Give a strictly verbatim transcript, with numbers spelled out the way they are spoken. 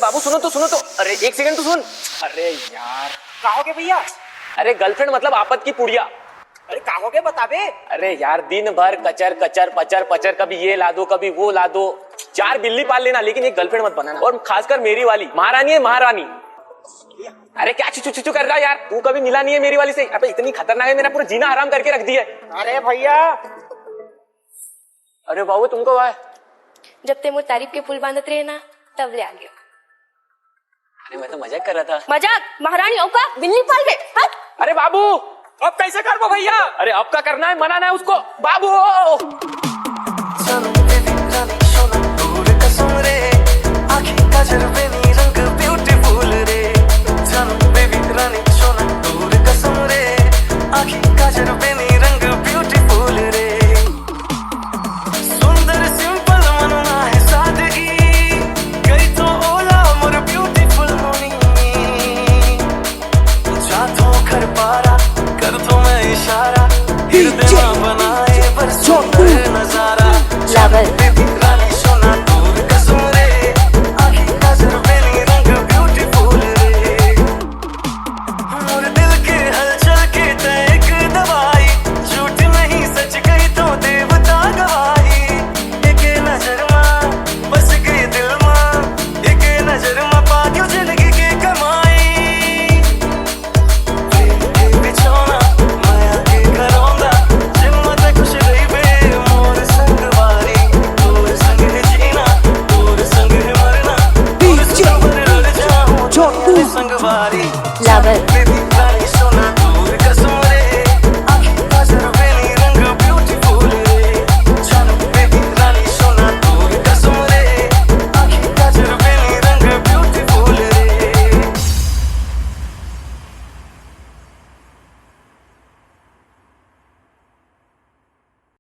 बाबू सुनो तो, सुनो तो, अरे एक सेकंड तो सुन। अरे यार, का होगे भैया? अरे गर्लफ्रेंड मतलब आपत की पुड़िया। अरे का होगे बताबे? अरे यार, दिन भर कचर कचर पचर पचर, कभी ये ला दो, कभी वो ला दो। चार बिल्ली पाल लेना, लेकिन एक गर्लफ्रेंड मत बनाना, और खासकर मेरी वाली महारानी है, महारानी। अरे क्या चुचू चुचू कर रहा है यार, तू कभी मिला नहीं है मेरी वाली से। अबे इतनी खतरनाक है, मेरा पूरा जीना हराम करके रख दिया है। अरे भैया, अरे बाबू, तुमको हुआ है? जब ते मोर तारीफ के पुल बांधत रहे ना, तब ले आ गया। अरे मैं तो मजाक कर रहा था। मजाक? महारानी औका बिल्ली पाल के? हट। अरे बाबू, अब कैसे करबो भैया? अरे अब का करना है, मनाना है उसको बाबू। চলো বেবি, চলো, শোনো, দূর কসম রে, আখি কাজের বেবি।